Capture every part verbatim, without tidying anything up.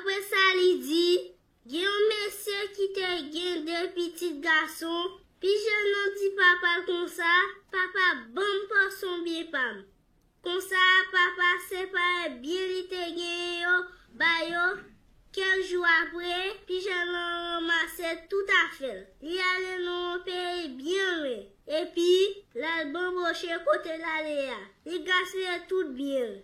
Apre sa, li di, gen yon mesye ki te gen de pitit gason. Pitit nan di papa l konsa, papa, ban m pòsyon byen pa m. Konsa, papa separe byen li te genyen yo ba yo. Kèk jou apre, pitit lan ranmase tout afè l. Li ale nan yon peyi byen lwen. Epi, l al banboche kote l ale a. Li gaspiye tout byen l.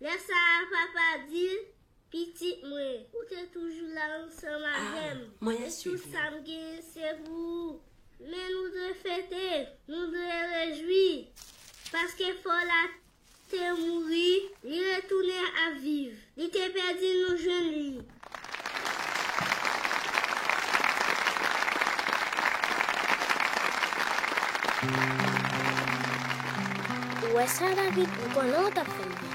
Lè sa a, papa di l, pitit mwen, ou te toujou la ansanm avè m. E tout sa m genyen se pou ou. Men nou dwe fete, nou dwe rejwi, paske frè w la te mouri, li retounen ap viv. Li te pèdi, nou jwenn li. Ou wè sa, David? M konnen w t ap fè l byen.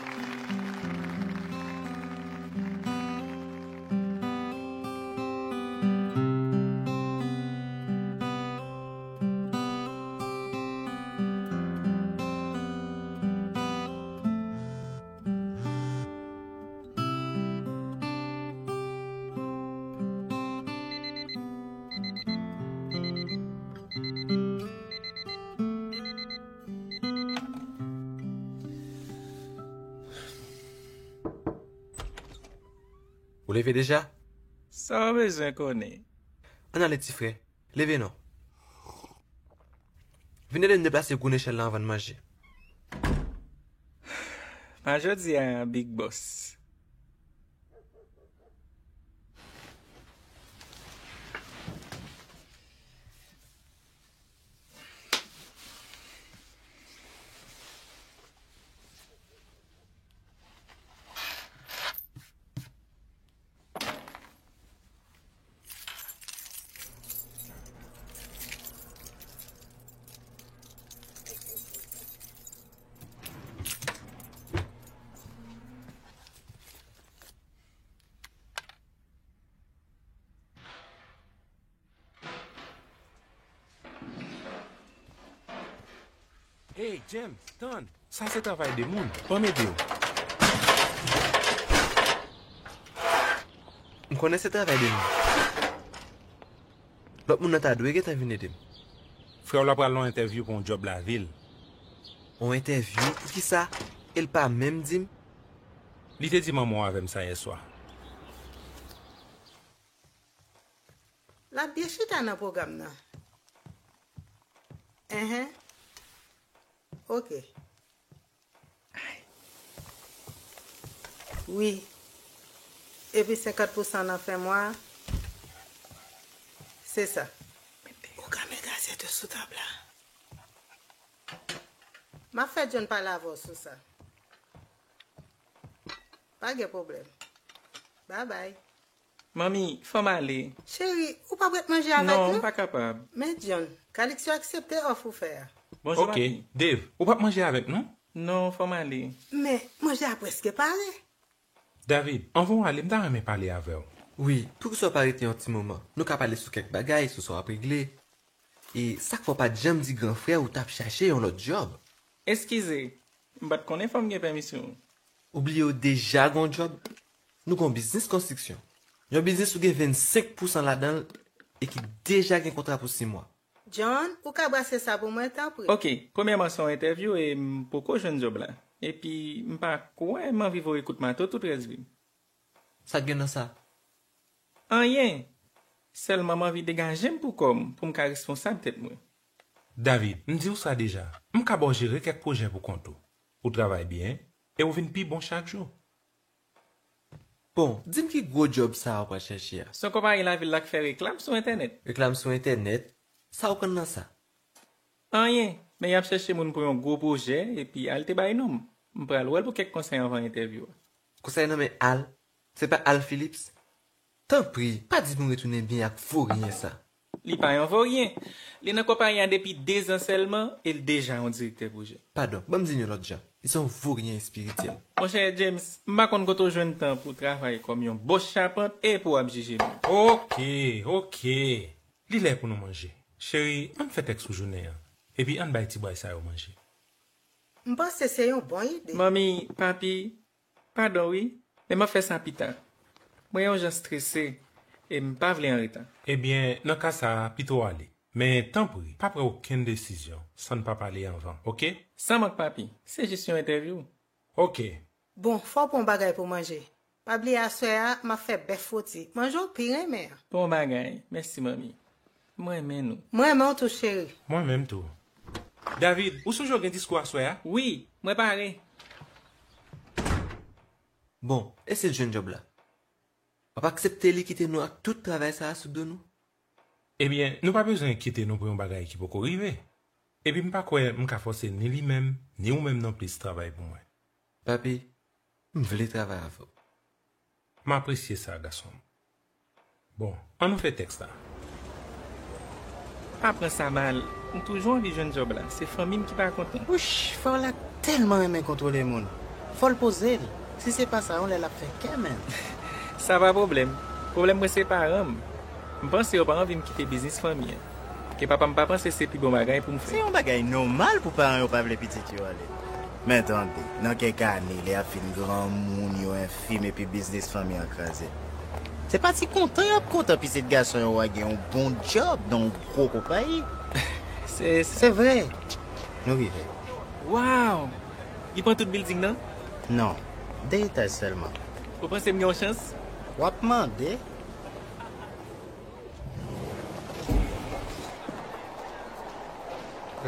Ou leve deja? Sa w bezwen konnen? Ann ale, ti frè. Leve non. Vin ede m deplase gwo nechèl la anvan n manje. Pa jodi a, Big Boss. Hey, James, tann! Sa se travay de moun. Ban m ede w. M konnen se travay de moun. Lòt moun nan ta dwe gentan vin ede m. Frè w la pral nan yon entèvyou pou yon djòb lavil. Yon entèvyou? Poukisa? E l pa menm di m? Li te di manman w avè m sa yèswa. L ap byen chita nan pwogram nan. Enhen. Ok. Wi. Epi senkant pousan nan fen mwa a. Se sa. Ou ka met asyèt yo sou tab la. M ap fè John pale avè w sou sa. Pa gen pwoblèm. Babay. Manmi, fò m ale. Cheri, ou p ap ret manje avèk nou? Non, m pa kapab. Men John, Calixto aksepte òf ou fè a. Bonjou, papi. Dave, ou p ap manje avèk nou? Non, fò m ale. Men, manje a prèske pare. David, anvan w ale, m ta renmen pale avè w. Wi, poukisa w pa rete yon ti moman? Nou ka pale sou kèk bagay, sou sa w ap regle. E sa k fè w pa t janm di gran frè w ou t ap chache yon lòt djòb? Eskize, m pa t konnen fò m gen pèmisyon. Ou bliye w deja gen yon djòb? Nou gen yon biznis konstriksyon. Yon biznis ou gen vennsenk pousan ladan l e ki deja gen kontra pou sis mwa. John, ou ka brase sa pou mwen, tanpri? Ok, premyèman, se yon entèvyou e m poko jwenn djòb la. Epi, m pa kwè m anvi voye kout mato tout rès vi m. Sa k gen nan sa? Anyen! Sèlman m anvi degaje m pou kò m, pou m ka responsab tèt mwen. David, m di w sa deja, m ka ba w jere kèk pwojè pou kont ou. Ou travay byen, e w vin pi bon chak jou. Bon, di m ki gwo djòb sa a w pral chèche a? Se yon konpayi lavil la k fè reklam sou entènèt. Reklam sou entènèt? Sa w konn nan sa? Anyen, men y ap chèche moun pou yon gwo pwojè, epi Al te bay non m. M pral wè l pou kèk konsèy anvan entèvyou a. Konsèy nan men Al? Se pa Al Phillips? Tanpri, pa di pou m retounen byen ak voryen sa. Li pa yon voryen. Li nan konpayi a depi dezan sèlman e l deja yon direktè pwojè. Padon, ban m di n yon lòt jan. Li se yon voryen espirityèl. Monchè James, m pa konn kote w jwenn tan pou w travay kòm yon bòs chapant e pou w ap jije moun. Oke, oke. Li lè pou nou manje. Cheri, ann fè tèks pou jounen an. Epi ann bay ti bway sa yo manje. M panse se yon bon ide. Manmi, papi, padon wi, men m ap fè sa pita. Mwen yon jan strese e m pa vle anreta. Ebyen, nan ka sa a, pito w ale. Men, tanpri, pa pran okenn desizyon san n pa pale anvan, oke? San mank, papi. Se jis yon entèvyou. Oke. Bon, fò w pran yon bagay pou manje. Pa bliye aswè a, m ap fè bèf fwoti. Manje w pi renmen an. Bon bagay. Mèsi, manmi. M renmen nou. M renmen w tou, cheri. Mwen menm tou. David, ou sonje w gen diskou aswè a? Wi, mwen pare. Bon, e si l jwenn djòb la? W ap aksepte li kite nou ak tout travay sa a sou do nou? Ebyen, nou pa bezwen enkyete nou pou yon bagay ki poko rive. Epi m pa kwè m ka fòse ni li menm, ni ou menm nonplis travay pou mwen. Papi, m vle travay avè w. M apresye sa, gason m. Bon, ann nou fè tèks la. Pa pran sa mal. M toujou anvi jwenn djòb la. Se fanmi m ki pa kontan. Wouch, frè w la tèlman renmen kontwole moun. Fò l poze l. Si se pa sa, yon lè l ap fè kè menm. Sa pa pwoblèm. Pwoblèm mwen se paran m. M panse yo pa anvi m kite biznis fanmi an. Ke papa m pa panse se pi bon bagay pou m fè. Se yon bagay nòmal pou paran yo pa vle pitit yo ale. Men tande, nan kèk ane, lè y ap vin granmoun, yo enfim epi biznis fanmi an kraze. Se pa ti kontan y ap kontan pitit gason yo a gen yon bon djòb nan yon gwo konpayi. Se, se vre. Nou rive. Waw! Li pran tout bilding nan? Non. De etaj sèlman. Ou panse m gen yon chans? W ap mande.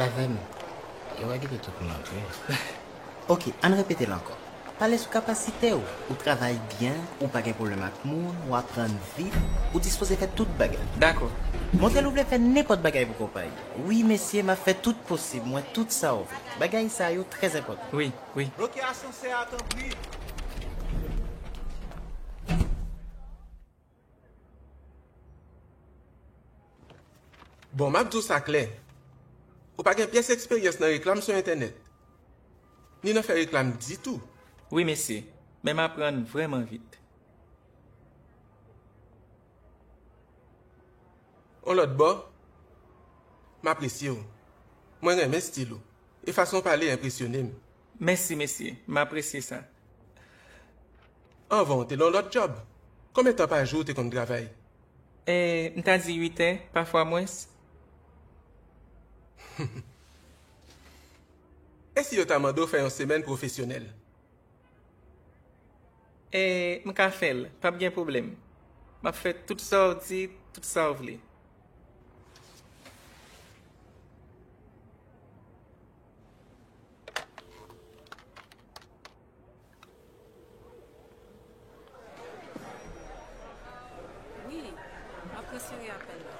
Lave men. Yo va kite tout moun antre. Oke, ann repete l ankò. Pale sou kapasite w. Ou travay byen, ou pa gen pwoblèm ak moun, ou aprann vit, ou dispoze fè tout bagay. Dakò. Montre l ou vle fè nenpòt bagay pou konpayi. Wi, mesye, m ap fè tout posib, m wè tout sa w vle. Bagay sa yo trè enpòtan. Wi, wi. Bloke asansè a, tanpri. Bon, m ap di w sa klè. Ou pa gen pyès eksperyans nan reklam sou entènèt, ni nan fè reklam ditou. Wi, mesye, men m aprann vrèman vit. On lòt bò, m apresye w. Mwen renmen estil ou, e fason w pale enpresyone m. Mèsi, mesye, m apresye sa. Anvan w te nan yon lòt djòb. Konbyen tan pa jou w te konn travay? E, m ta di uit è, pafwa mwens. E si yo ta mande w fè yon semèn pwofesyonèl? E, m ka fè l, p ap gen pwoblèm. M ap fè tout sa w di, tout sa w vle. Wi, m ap transfere apèl la.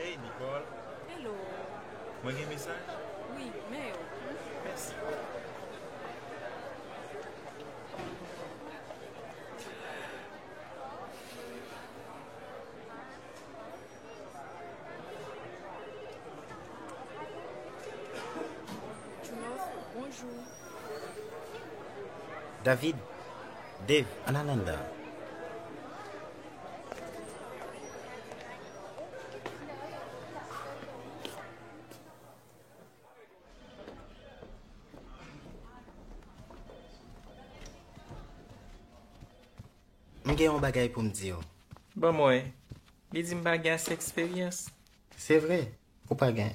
Hey, Nicole. Hello. Mwen gen mesaj? Wi, men yo. Mèsi. Junov, bonjou. David, Dave, ann al anndan. M gen yon bagay pou m di w. Ban m wè. Li di m pa gen ase eksperyans. Se vre, ou pa gen.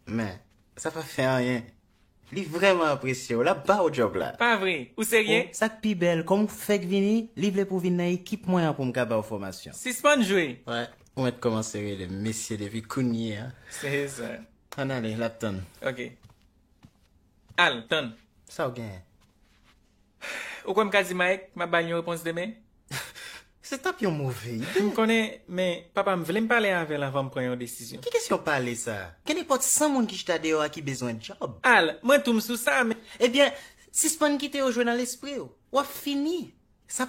Men, sa pa fè anyen. Li vrèman apresye w. L ap ba w djòb la. Pa vre. Ou serye? O, sa k pi bèl, kòm ou fèk vini, li vle pou w vin nan ekip mwen an pou m ka ba w fòmasyon. Sispann jwe. Wè, ou mèt kòmanse rele m mesye depi kounye a. Se sa. Ann ale, l ap tann. Oke. Al, tann. Sa w genyen? Ou kwè m ka di Mike m ap ba l yon repons demen? Se t ap yon move ide. M konnen, men papa m vle m pale avè l anvan m pran yon desizyon. Ki kesyon pale sa? Gen nenpòt san moun ki chita deyò a ki bezwen djòb. Al, mwen tou m sou sa, men. Ebyen, sispann kite yo jwe nan lespri w. W ap fini. Sa